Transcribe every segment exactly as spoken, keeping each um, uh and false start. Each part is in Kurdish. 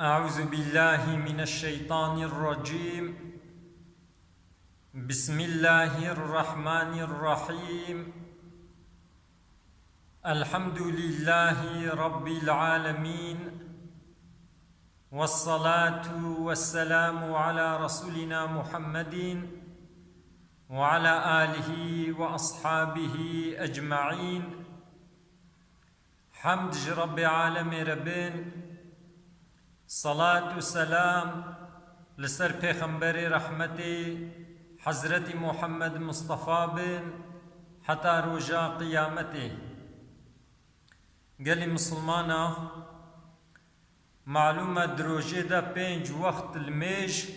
أعوذ بالله من الشيطان الرجيم. بسم الله الرحمن الرحيم. الحمد لله رب العالمين. والصلاة والسلام على رسولنا محمد وعلى آله وأصحابه أجمعين. Hemd ji Rebbê alemê re bin, salat û selam li ser Pêxemberê rehmetê Hezretî Muhammed Mustafa bin heta roja qiyametê. Gelî misilmana, malûm e di rojê de pênc wext limêj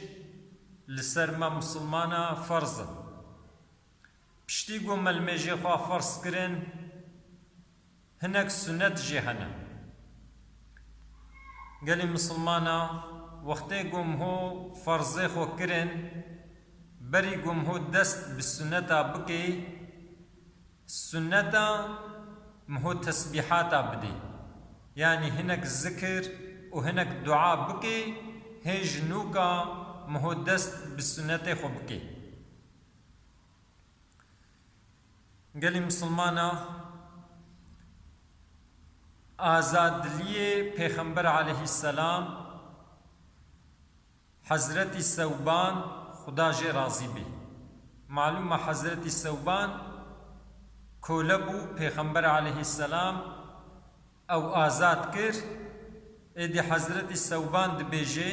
li ser me misilmana ferz in. Piştî ku me limêjê xwe ferz kirin, hinek sunet jê hene. Gelî misilmana, wextê ku miho ferzê xwe kirin, berî ku miho dest bi suneta bikê, suneta miho tesbîhata bidê. Yanî hinek zikir û hinek dua bikê, hê ji nûka miho dest bi sunetê xwe bikê. Gelî misilmana, azadiliyê Pêxember aleyhisselam, Hezretî Sewban, Xuda jê razî bê. Malûm e Hezretî Sewban kole bû, Pêxember aleyhisselam ew azad kir. Êdî Hezretî Sewban dibêje,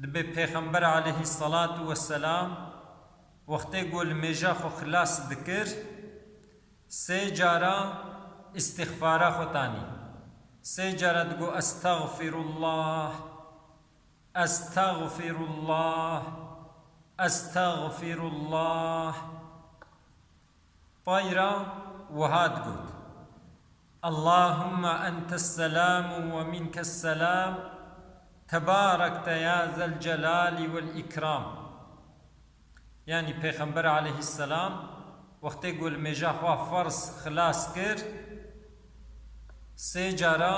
dibê Pêxember aleyhisselatu vesselam wextê ku limêja xwe xilas dikir, sê cara îstixfara xwe tanî. Sê cara digo, "Estexfirullah, estexfirullah, estexfirullah." Payra wiha digot, "Allahumma entes selamu ve minkes selam, tebarekte ya zel celali vel ikram." Yanî Pêxember aleyhisselam wextê ku limêja xwe ferz xilas kir, sê cara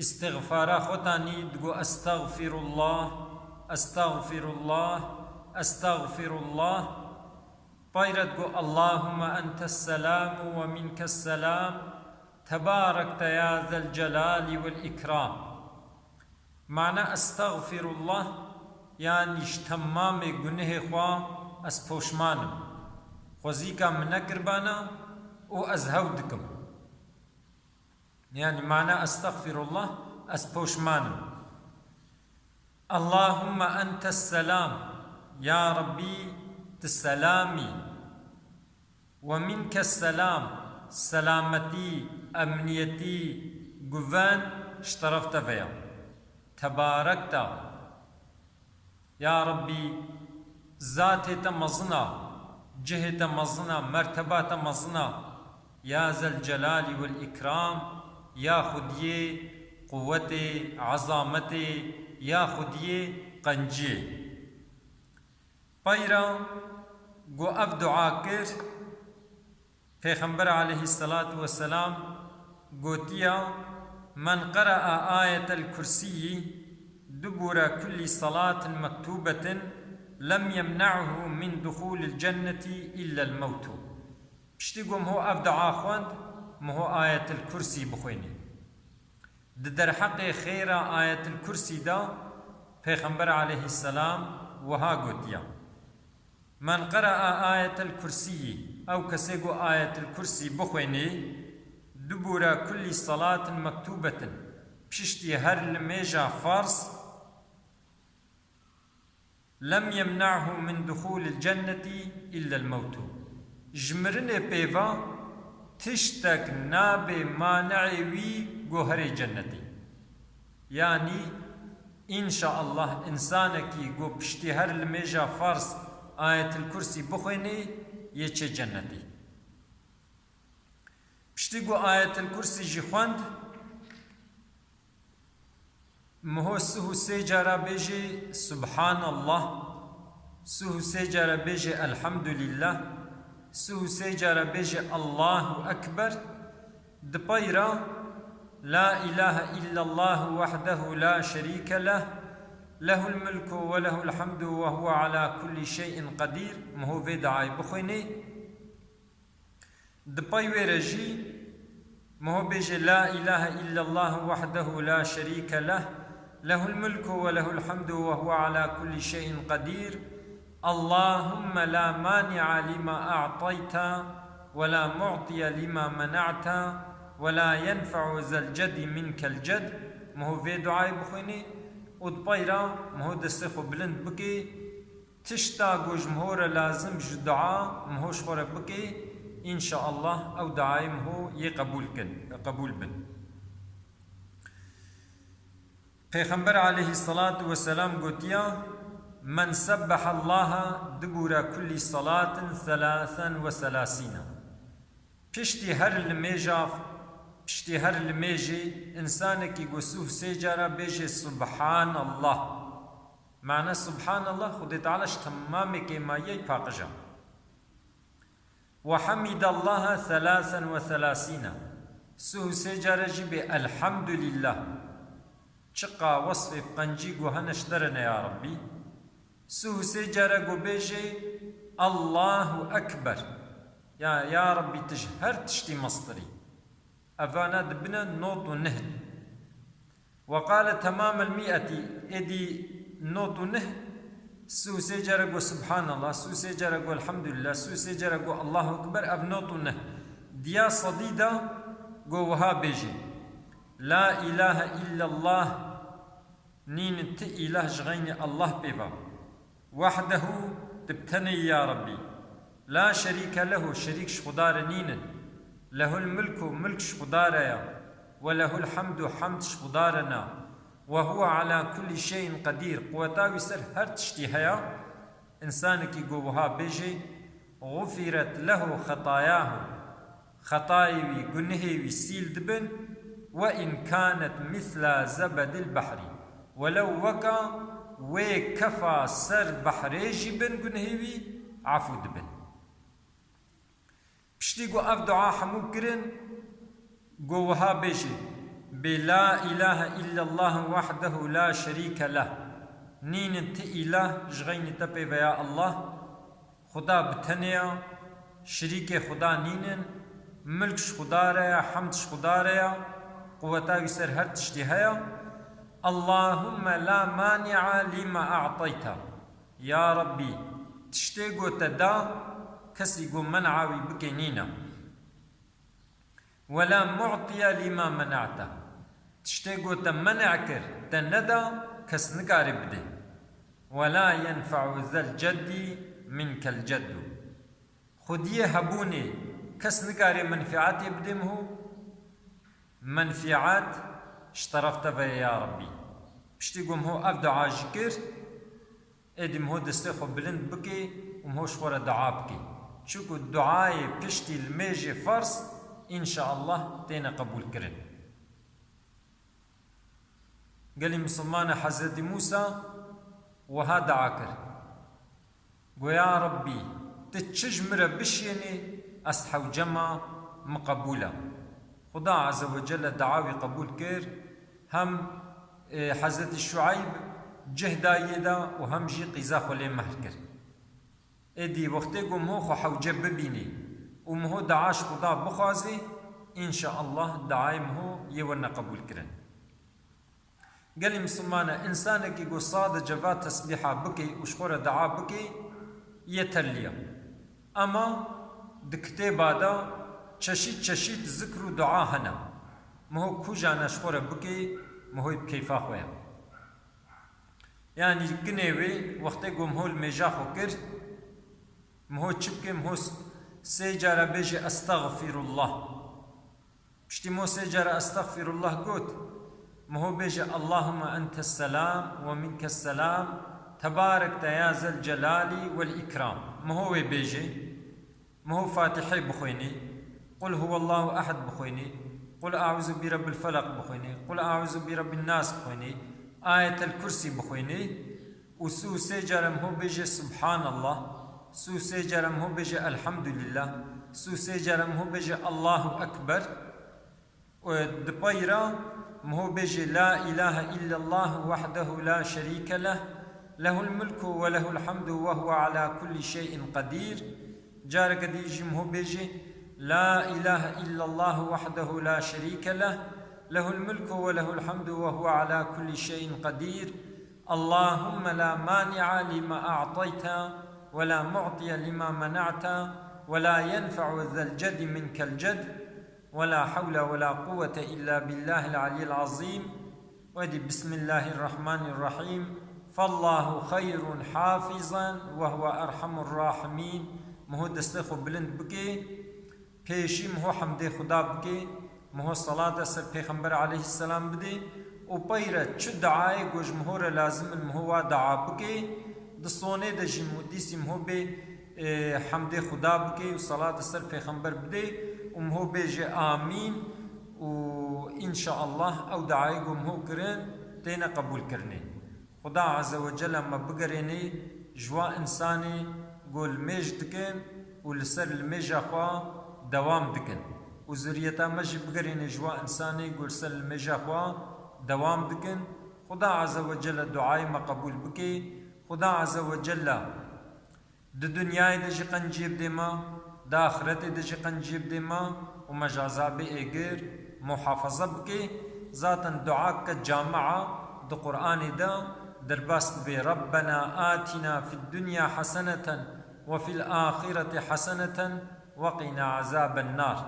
îstixfara xwe tanî, digo, "Estexfirullah, estexfirullah, estexfirullah." Payra digo, "Allahumma entes selamu ve minkes selam, tebarekte ya zel celali vel ikram." Mana estexfirullah, yanî ji temamê gunehê xwe ez poşman im. Xwezîka min nekiribana û ez hew dikim. Yanî mana estexfirullah, ez poşman im. Allahumma entes selam, ya Rabbî, tu selam î. Ve minkes selam, selametî, emniyetî, guven ji teref te ve ya. Tebarekta. Ya Rabbî, zatê te mezin a, cihê te mezin a, merteba te mezin a. Ya Zel Celali wel Îkram, ya Xwediyê quwetê, ezametê, ya Xwediyê qenciyê. Peyra ku ev dua kir, Pêxember aleyhisselatu vesselam gotiya, "Men qere'a ayetel kursiyyi dubura kulli salatin mektubetin lem yemne'hu min duhulil cenneti illel mewtu." Piştî ku miho ev dua xwend, miho ayetil kursî bixwênî. Di derheqê xêra ayetil kursî de Pêxember aleyhisselam wiha gotiya, "Men qere'a ayetel kursiyyi", ew kesê ku ayetil kursî bixwênê, "dubura kulli salatin mektubetin", piştî her limêja farz, "lem yemne'hu min duhulil cenneti illel mewtu." Ji mirinê pêva tiştek nabe mane'ê wî ku herê cennetê. Yanî, înşaallah, însanekî ku piştî her limêja farz ayetil kursî bixwênê, yê çê cennetê. Piştî ku ayetil kursî jî xwend, miho sih û sê cara bêjê Subhanallah, sih û sê cara bêjê Elhamdulillah, sih û sê cara bêjê Allahu Ekber, di peyra La ilahe illallah wahdehu la şerîke leh, lehul mulku ve lehul hamdu ve huve ala kulli şeyin qedîr. Miho vê duayê bixwînê. Di pey wê re jî miho bêje, La ilahe illallah wahdehu la şerîke leh, lehul mulku ve lehul hamdu ve huve ala kulli şeyin qedîr. Allahumme la mani'a lima a'tayta ve la mu'tiye lima mena'ta ve la yenfe'u zel ceddi minkel cedd. Miho vê duayê bixwînê û di pey re miho destê xwe bilind bikê. Tişta ku ji miho re lazim ji dua, miho ji xwe re bikê, înşaallah ew duayê miho yê qebûl kin, qebûl bin. Pêxember aleyhisselatu vesselam gotiya, "Men sebbehallaha dubura kulli salatin selasen ve selasîna." Piştî her limêja, piştî her limêjê, însanekî ku sih û sê cara bêje, Subhanallah. Mane Subhanallah, Xwedê Teala ji temamê kêmayiyê paqij e. Ve hemidallaha selasen ve selasîna. Sih û sê care jî bê Elhamdulillah. Çiqa wesfê bi qencî ku hene ji te re ne ya Rebbî. Sih û sê care ku bêjê Allahu Ekber. Ya, ya Rebbî, tu ji her tiştî mestir î. Evana dibine nod û neh in. Ve qale temamel mîetî, êdî nod û neh, sih û sê care got Subhanallah, sih û sê care got Elhamdulillah, sih û sê care got Allahu Ekber, ev nod û neh. Diya sedî de got wiha bêjê, La ilahe illallah, nînin ti îlah ji xeynî Allah pê ve. Wahdehu, tu bi tenê yî ya Rebbî. La şerîke lehu, şerîk ji Xuda re nînin. Lehul mulku, mulk ji Xuda re ye. Ve lehul hamdu, hamd ji Xuda re ne. Ve huve ala kulli şeyin qedîr, quweta wî ser her tiştî heye. Însanekî ku wiha bêjê, Xufiret lehu xetayahu. Xetayê wî, gunehê wî sîl dibin, ve in kanet misla zebedil behrî. Welew weka wê kefa ser behrê jî bin gunehê wî, efû dibin. Piştî ku ev dua hemû kirin, ku wiha bêjê, Bê la ilahe illallah wahdehu la şerîke leh. Nînin ti îlah ji xeynî te pê ve ya Allah. Xuda bi tenê ya, şirîkê Xuda nînin, milk ji Xuda re ya, hemd ji Xuda re ya, quweta wî ser her tiştî heye. Allahumme la mani'a lima a'tayta. Ya Rebbî, tiştê ku te da, kesî ku men'a wî bike nîne. Wela mu'tiye lima mena'te. Tiştê ku te men'a kir, te neda, kes nikare bide. Wela yenfe'u zel ceddi minkel ceddu. Xwediyê hebûnê kes nikare menfiatê bide miho. Menfiat ji teref te ve ye ya Rebbî. Piştî ku miho ev dua jî kir, Êdî miho destê xwe bilind bike û miho ji xwe re dua bike. Çunku duayê piştî limêjê ferz, înşaallah, têne qebûlkirin. Gelî misilmane Hezretî Mûsa wiha dua kir. Got, Ya Rebbî, ti çi ji min re bişiyênî, ez hewcema min qebûl e. Xuda Azze ve Celle dua wî qebûl kir, hem, e, Hezretî Şueyb cih da yê de û hem jî qîza xwe lê mehr kir. Êdî wextê ku miho xwe hewce bibînî û miho dua ji Xuda bixwazî, înşaallah duayê miho yê werne qebûlkirin. Gelî misilmane, însanekî ku sade ceva tesbîha bike û ji xwe re dua bike, yê teliya. Ema di kitêba de çeşît çeşît zikr û dua hene. Miho ku jane ji xwe re bike, miho yê bi keyfa xwe ye. Yanî ginê wê wextê ku miho limêja xwe kir, miho çi bike, miho s-, sê cara bêje, Estexfirullah. Piştî mo sê cara estexfirullah got, miho bêje, Allahümme entes selam ve minkes selam, tebarekte ya zel celali vel ikram. Miho wê bêje, miho Fatihê bixwêne, Qul huwallahu ehad bixwêne, Qul euzu bi rabbil felaq bixwêne, Qul euzu bi rabbin nas bixwêne, Ayetel Kursî bixwêne, û sê û sê care miho bêje Subhanallah, sê û sê care miho bêje Elhamdulillah, sê û sê care miho bêje Allahu Ekber, Û di pey re miho bêjê, "La ilahe illallah wahdehu la şerîke leh, lehul mulku ve lehul hamdu ve huve ala kulli şeyin qedîr." Careke dî jî miho bêjê, "La ilahe illallah wahdehu la şerîke leh, lehul mulku ve lehul hamdu ve huve ala kulli şeyin qedîr. Allahumme la mani'a lima a'tayte ve la mu'tiye lima mena'te ve la yenfe'u zel ceddi minkel cedd." Ve la havle ve la quvvete illa billahil aliyyil azîm. Wedî Bismillahirrahmanirrahîm. Fallahu xeyrun hafizan ve huve erhamur rahimîn. Miho destê xwe bilind bike. Pêşî miho hemdê Xuda bike. Miho salata ser Pêxember aleyhisselam bide. Û peyre çi duayê ku ji miho re lazim in, miho wa dua bike. Di sonê de jî miho dîsî miho bê e, hemdê Xuda bike û salat ser Pêxember bide û miho bêje amîn û înşaallah ew duayê ku miho kirin têne qebûlkirinê. Xuda Azze ve Celle me bigerênê ji wa însanê ku li mêj dikin û li ser li mêja xwe dewam dikin. Û zuriyeta me jî bigerênê ji wa însanê ku li ser li mêja xwe dewam dikin. Xuda Azze ve Celle duayê me qebûl bike. Xuda Azze ve Celle Di dinyayê de jî qenciyê bidê me, di axiretê de jî qenciyê bidê me û me ji ezabê êgir muhafaza bike. Zaten duake camia di Qur'anê de derbas dibe, "Rabbena atina fid dunya haseneten ve fil ahireti haseneten ve qina azaben nar."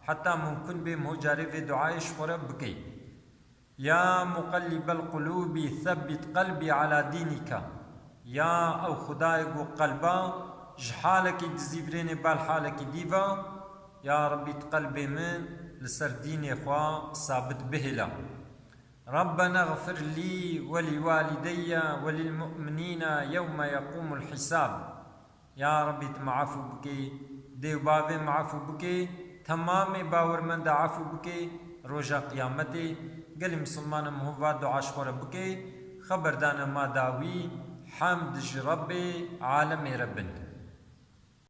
Heta mumkin be miho carê vê duayê ji xwe re bike. Ya muqellibel qulubi, sebbit qelbi ala dînîka. Ya ew Xwedayê ku qelba ji halekî dizîvirênê bal halekî dî ve, ya Rebbî, tu qelbê min li ser dînê xwe sabit bihêle. Rabbena xfir lî we lî walîdeyye we lîl mu'minîne yewme yeqûmul hîsab. Ya Rebbî, tu me efû bikê, dê û bavê me efû bikê, temamê bawermenda efû bikê, roja qiyametê gelî misilmana miho va dua ji xwe re bikê, xeberdana ma dawî, hemd ji Rebbê alemê re bin.